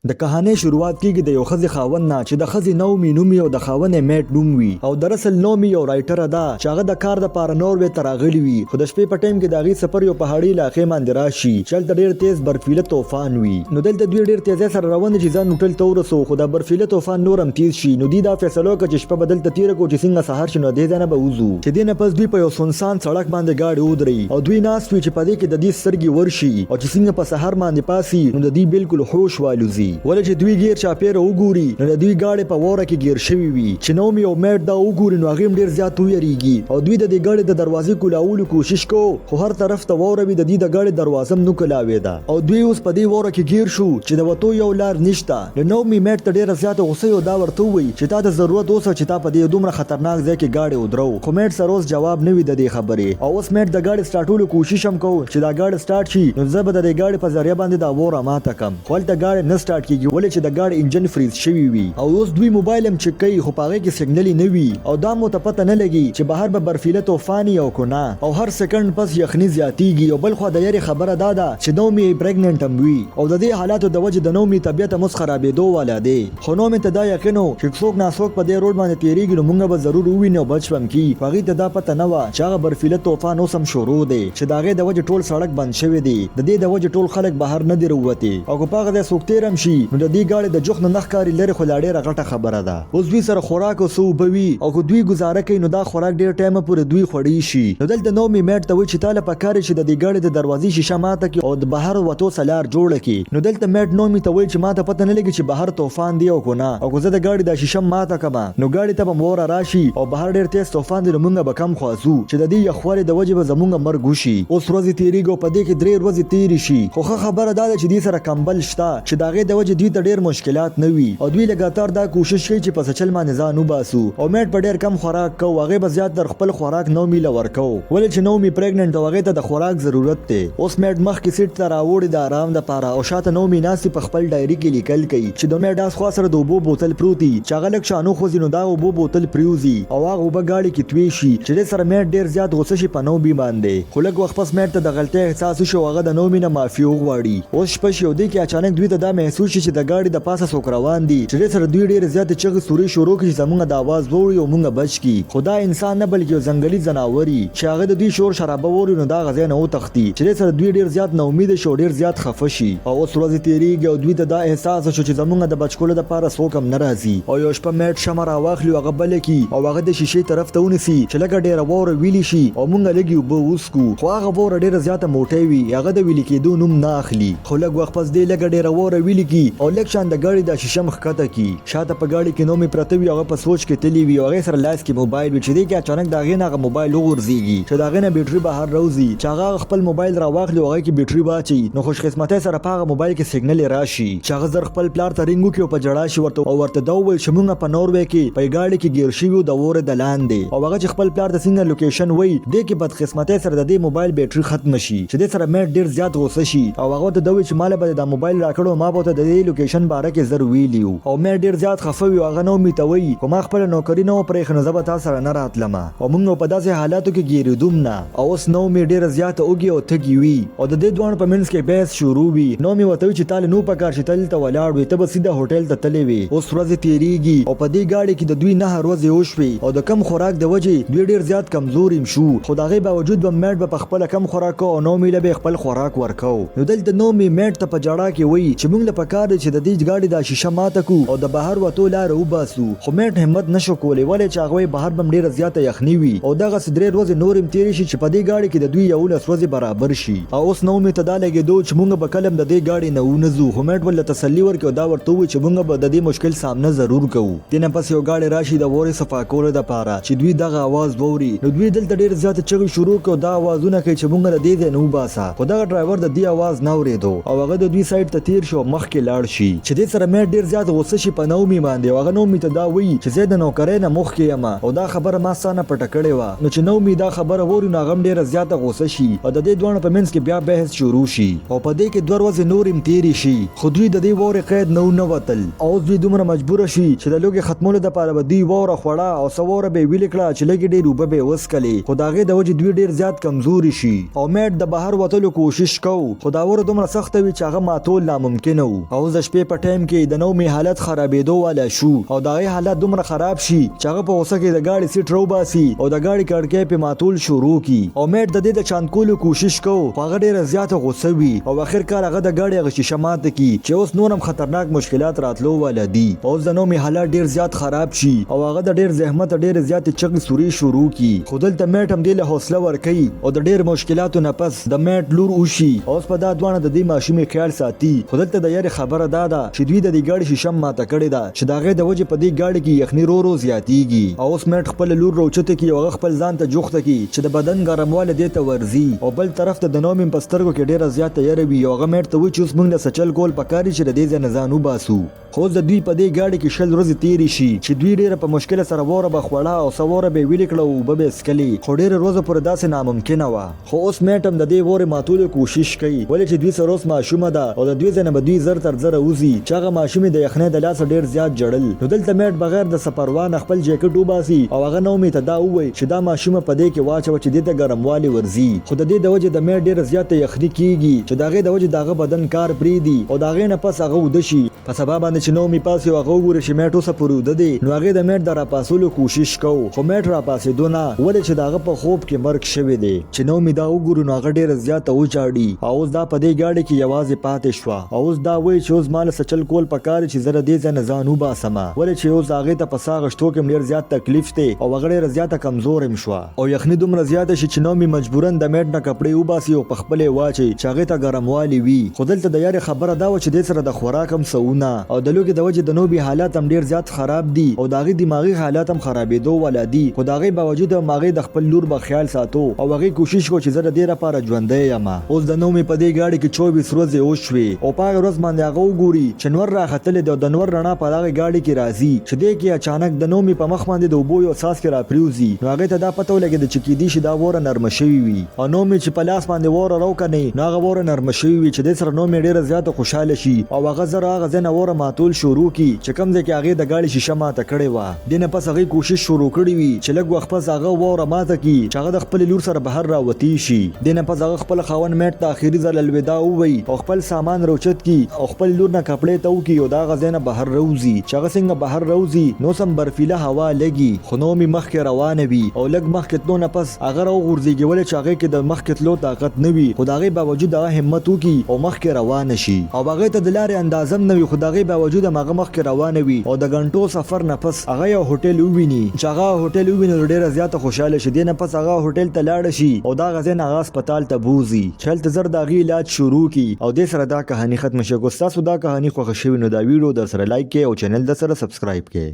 د کهانۍ شروعات کیږي د یو ښځې خاوند نه چې د ښځې نومي نوم وي او د خاوند یې میټ نوم وي او دراصل نومي یو رایټره ده چې هغه د کار دپاره ناروې ته راغلي وي، خو د شپې په ټایم کې د هغې سفر یو پهاړي علاقې باندې راشي چې هلته ډیر تیز برفیله توفان وي. نو دلته دوی ډیر تیزۍ سره روان دي چې ځان هوټل ته ورسو، خو دا برفیله توفان نور هم تیز شي، نو دوی دا فیصله وکړه چې شپه به دلته تیره کړو چې څنګه سهار شي نو د دې ځای نه به وځو. چې دې نه پس دوی په یو سنسان سړک باندې ګاډی ودروي او دوی ناست وي چې په دې کې د دوی سترګې ورشي او چې څنګه په سهار باندې پاڅي نو د دوی بلکل هوش والوځي. ولې چې دوی ګیر چاپیره وګوري نو د دوی ګاډی په واوره کې ګیر شوی وي. چې نومي او میټ دا وګوري نو هغوی هم ډیر زیات ویریږي او دوی د دې ګاډي د دروازې کولاولو کوشش کو خو هر طرف ته واوره وي، د دوی د ګاډي دروازه هم نو کولاویده او دوی اوس په دې واوره کې ګیر شو چې د وتو یو لار نشته. نو نومي میټ ته ډیره زیاته غوسه یو دا ورته ووایي چې تا ته ضرورت اوسه چې تا په دې دومره خطرناک ځای کې ګاډی ودرو، خو میټ سره اوس جواب نه وي د دې خبرې او اوس میټ د ګاډي سټارټولو کوشش هم کو چې دا ګاډی سټارټ شي نو زه به د دې ګاډي په ذریعه باندې دا واوره ماته کم، خو هلته ګاډی نه سټارټ کیږي ولې چې د ګاډي انجن فریز شوی وي او اوس دوی موبایل هم چک کوي خو په هغې کې سګنل نه وي او دا مو ته پته نه لګي چې بهر به برفیله توفان وي او که نه او هر سیکنډ پس یخني زیاتیږي او بلخوا د یرې خبره دا ده چې نومي یې پریګننټ هم وي او د دې حالاتو د وجې د نومي طبیعت هم اوس خرابیدو والا دی. خو نومي ته دا یقین و چې که څوک نا څوک په دې روډ باندې تیریږي نو مونږ به ضرور وویني او بچ به هم کړي، خو هغوی ته دا پته نه وه چې هغه برفیله توفان اوس هم شروع دی چې د هغې د وجې ټول سړک بند شوی دی، د دې د وجې ټول خلک بهر نه دي راووتي او که په هغه ځای څوک تیر هم شي نو د دوی ګاډی د جوخت نه نه ښکاري لرې خو لا ډیره غټه خبره ده. اوس دوی سره خوراک او څه اوبه وي او که دوی ګزاره کوي نو دا خوراک ډیر ټایمه پورې دوی خوړی شي. نو دلته نومي میټ ته وایي چې تاله پکار چې د دې ګاډي د دروازې شیشه ماته کړي او د بهر وتو څه لار جوړه کړي. نو دلته میټ نومي ته وایي چې ماته پته نه لګي چې بهر توفان دی او که نه او که زه د ګاډي دا شیشه ماته کړم نو ګاډي ته به واوره راشي او بهر ډیر تیز توفان دی نو مونږ به کم خوا ځو چې د دې یخوالي د وجې به زمونږ مرګ وشي. اوس ورځې تیریږي او په دې کې درې ورځې تیرې شي خو ښه خبره دا ده چې دوی سره کمبل شته چې د هغې د وجې دوی ته ډیر مشکلات نه وي او دوی لګاتار دا کوشش کوي چې په څه چل باندې ځان وباسو او میټ به ډیر کم خوراک کو هغې به زیات تر خپل خوراک نومي له ورکو ولې چې نومي پریګننټ او هغې ته د خوراک ضرورت دی. اوس میټ مخکې سیټ ته راوړي د ارام د پاره او شاته نومي ناست په خپل ډایري کې لیکل کوي چې د میټ ډاس خوا سره د اوبو بوتل پروت وي چې هغه لږ شان وخوځي نو دا اوبو بوتل پریوځي او هغه اوبه ګاډي کې توی شي چې دې سره میټ ډیر زیات غوسه شي په نومي باندې خو لږ وخت پس میټ ته د غلطۍ احساس وشي او هغه د نومي نه معافي وغواړي. اوس شپه شي او دې کې اچانک دوی ته دا محسوس شي چې د ګاډي د پاسه څوک روان دي چې دې سره دوی ډېرې زیاتې چغې سورې شروع کړي چې زمونږ د اواز واوري او مونږ بچ کړي خو دا انسان نه بلکې یو ځنګلي ځناور وي چې هغه د دوی شور شرابه واوري نو د هغه ځای نه وتښتي چې دې سره دوی ډېر زیات نا امیده شي او ډېر زیات خفه شي. او اوس ورځې تېرېږي او دوی ته دا احساس شو چې زمونږ د بچ کولو لپاره څوک هم نه راځي او یو شپه میټ شمع راواخلي او هغه بله کړي او هغه د شیشې طرف ته ونیسي چې لږه ډېره واوره ویلي شي او مونږ لږې اوبه وڅښو. کو خو هغه واوره ډیره زیاته موټی وي هغه د ویلي کیدو نوم نه اخلي خو لږ وخت پس دی لږه ډیره واوره ویلي کی او لږ شان د ګاډي دا شیشه هم ښکته کی شاته په ګاډي کې نومي پرته وي هغه په سوچ کې تللی وي او هغې سره لاس کې موبایل وي چې دی کې اچانک د هغې نه هغه موبایل وغورځیږي چې د هغې نه بیټري بهر راوځي چې هغه هغه خپل موبایل راواخلي او هغه کې بیټري واچوي نو خوش قسمتۍ سره په هغه موبایل کې سیګنل راشي چې هغه زر خپل پلار ته رینګ وکړي او په ژړا شي ورته او ورته دا وویل چې مونږ په ناروې کې په ګاډي کې ګیر شوي یو د واورې د لاندې او هغه چې خپل پلار ته څنګه لوکیشن وایي دې کې بدقسمتۍ سره د دې موبایل بیټري ختمه شي چې دې سره میټ ډیر زیات غوسه شي او هغه ورته دا وایي چې ماله به دا موبایل راکړو ما به ورته د دې لوکیشن باره کې زر ویلي وو او میټ ډیر زیات خفه وي او هغه نومي ته وایي که ما خپله نوکري نه وه پرېښې نو زه به تا سره نه راتلم او مونږ په داسې حالاتو کې ګیریدوم نه او اوس نومي ډیره زیاته اوږي او تږي وي او د دې دواړو په منځ کې بحث شروع وي. نومي ورته وایي چې تاله نو پکار چې ته دلته ولاړ وې، ته به سیده هوټل ته تللی وې. اوس ورځې تیریږي او په دې ګاډي کې د دوی نهه ورځې وشوې او د کم خوراک د وجې دوی ډیر زیات کمزوري هم شو خو د هغې باوجود به میټ به په خپله کم خوراک کوو او نومي له به یې خپل خوراک ورکوو. نو دلته نومي میټ ته په ژړا کې وایي چې مونږ له پکار دي چې د دې ګاډي دا شیشه ماته کړو او د بهر وتو لاره وباسو. خو میټ همت نه شو کولی ولې چې هغه وایي بهر به هم ډیره زیاته یخني وي او دغسې درې ورځې نورې هم تیرې شي چې په دې ګاډي کې د دوی 11 ورځې برابر شي او اوس نومي ته دا لګیدو چې مونږ به کله هم د دې ګاډي نه ونه ځو خو میټ ورله تسلي ورکړي او دا ورته ووایي چې مونږ به د دې مشکل سامنه ضرور کوو. دې نه پس یو ګاډی راشي د واورې صفا کولو دپاره چې دوی دغه اواز واوري نو دوی دلته ډیر زیات چغې شروع کړي او دا اوازونه کوي چې مونږ د دې ځای نه وباسه خو دغه ډرایور د دې اواز نه اوریدو او هغه د دوی سایډ ته تیر شو او مخکې لاړ شي چې دې سره میټ ډیر زیات غوسه شي په نومي باندې او هغه نومي ته دا وایي چې زه د نوکرۍ نه مخکې یم او دا خبره ما ستا نه پټه کړې وه نو چې نومي دا خبره واوري نو هغه هم ډیره زیاته غوسه شي او د دې دواړو په منځ کې بیا بحث شروع شي او په دې کې دوه ورځې نورې هم تیرې شي خو دوی د دې واورې قید نه ونه وتل او اوس دوی دومره مجبور شي چې د لوږې ختمولو لپاره به دوی واوره خوړه او څه واوره به یې ویلې کړه چې لږې ډېرې اوبه به یې وڅکلې خو د هغې د وجې دوی ډېر زیات کمزوري شي او میټ د بهر وتلو کوشش کو خو دا واوره دومره سخته وي چې هغه ماتول ناممکنه وو. او اوس د شپې په ټایم کې د نومي حالت خرابېدو والا شو او د هغې حالت دومره خراب شي چې هغه په غوسه کې د ګاډي سیټ راوباسي او د ګاډي کړکۍ پې ماتول شروع کړي او میټ د دې د چاند کولو کوشش کو خو هغه ډېره زیاته غوسه وي او اخر کار هغه د ګاډي هغه شیشه ماته کړي چې اوس نور هم خطرناک مشکلات راتلو والا دي. او اوس د نومي حالت ډېر زیات خراب شي او هغه د ډېر زحمته ډېرې زیاتې چغې سورې شروع کړي خو دلته میټ هم دې له حوصله ورکوي او د ډېر مشکلاتو نه پس د میټ لور وشي او اوس په دا دواړه د دې ماشومې خیال ساتي. خو دلته د یرې خبره دا ده چې دوی د دې ګاډي شیشه هم ماته کړې ده چې د هغې د وجې په دې ګاډي کې یخني رو رو زیاتیږي. او اوس میټ خپله لور راوچته کړي او هغه خپل ځان ته جوخته کړي چې د بدن ګرموالی دې ته ورځي. او بل طرف ته د نومیم په سترګو کې ډیره زیاته یره وي او هغه میټ ته وایي چې اوس موږ له څه چل کول پکار دي چې د دې ځای نه ځان وباسو. خو اوس د دوی په دې ګاډي کې 20 ورځې تېرې شي چې دوی ډېره په مشکله سره واوره به خوړه او څه واوره به یې ویلې کړه او اوبه به یې څکلې، خو ډېرو ورځو پورې داسې ناممکنه وه. خو اوس میټ هم د دې واورې ماتولو کوشش کوي، ولې چې دوی سره اوس ماشومه ده او د دوی ځای نه به دوی زر تر زره وځي چې هغه ماشومې د یخنۍ د لاسه ډېر زیات ژړل. نو دلته میټ بغیر د څه پروا نه خپل جیکټ وباسي او هغه نومي ته دا ووایي چې دا ماشومه په دې کې واچوه چې دې ته ګرموالی ورځي، خو د دې د وجې د میټ ډېره زیاته یخني کېږي چې د هغې د وجې د هغه بدن کار پرېږدي او د هغې نه پس هغه اوده شي. په سبا باندې چې نومي پاڅي او هغه وګوري چې میټ اوسه پورې اوده دی نو هغې د میټ د راپاڅولو کوشش کو خو میټ راپاڅېدو نه، ولې چې د هغه په خوب کې مرګ شوی دی. چې نومي دا وګوري نو هغه ډېره زیاته وژاړي او اوس دا په دې ګاډي کې یوازې پاتې شوه او اوس دا وایي چې اوس ما له څه چل کول پکار دي چې زه د دې ځای نه ځان وباسم، ولې چې اوس هغې ته په ساه غشتو کې هم ډېر زیات تکلیف دی او هغه ډېره زیاته کمزورې هم شوه. او یخني دومره زیاته شي چې نومي مجبوراً د میټ نه کپړې وباسي او په خپله یې واچوي چې هغې ته ګرموالی وي. خو دلته د یارې خبره دا وه چې دې سره د خوراک هم څه ونه او د لوږې د وجې د نوبي حالات هم ډېر زیات خراب دي او د هغې دماغي حالات هم خرابېدو والا دي خو د هغې باوجود هم هغې د خپل لور به خیال ساتو او هغې کوشش کو چې زه د دې لپاره ژوندی یم. اوس د نومي په دې ګاډي کې 24 ورځې وشوې او په هغې ورځ باندې هغه وګوري چې نور راختلی دی او د نور رڼا په دغې ګاډي کې راځي چې دې کې اچانک د نومي په مخ باندې د اوبو یو څاڅکی راپریوځي نو هغې ته دا پته ولګېده چې کیدی شي دا واوره نرمه شوې وي او نومي چې په لاس باندې واوره راوکنئ نو هغه واوره نرمه شوې وي چې دې سره نومي ډېره زیاته خوشحاله شي او هغه زر هغه ځای نه واوره ماتول شروع کړي چې کوم ځای کې هغې د ګاډي شیشه ماته کړې وه. دې نه پس هغې کوشش شروع کړی وي چې لږ وخت پس هغه واوره ماته کړي چې هغه د خپلې لور سره بهر راوتی شي. دې نه پس هغه خپل خاوند میټ ته اخري ځل الوداع ووایي او خپل سامان راوچت کړي او خپل لور نه کپړې تاو کړي او د هغه ځای نه بهر راوځي. چې هغه څنګه بهر راوځي نو سم برفیله هوا لګي خو نومي مخکې روانه وي او لږ مخکې تلو نه پس هغه راوغورځیږي ولې چې هغې کې د مخکې تلو طاقت نه وي خو د هغې باوجود هغه همت وکړي او مخکې روانه شي او هغې ته د لارې اندازه هم نه وي خو د هغې باوجود هم هغه مخکې روانه وي او د ګنټو سفر نه پس هغه یو هوټل وویني چې هغه هوټل وویني نو ډیره زیاته خوشحاله شي دې نه پس هغه هوټل ته لاړه شي او د هغه ځای نه هغه هسپتال ته بوځي چې هلته زر د هغې علاج شروع کړي او دې سره دا کهاني ختمه شي. که ستاسو دا کهاني خوښه شوې نو دا ویډیو درسره لایک کړئ او چینل درسره سبسکرایب کړئ.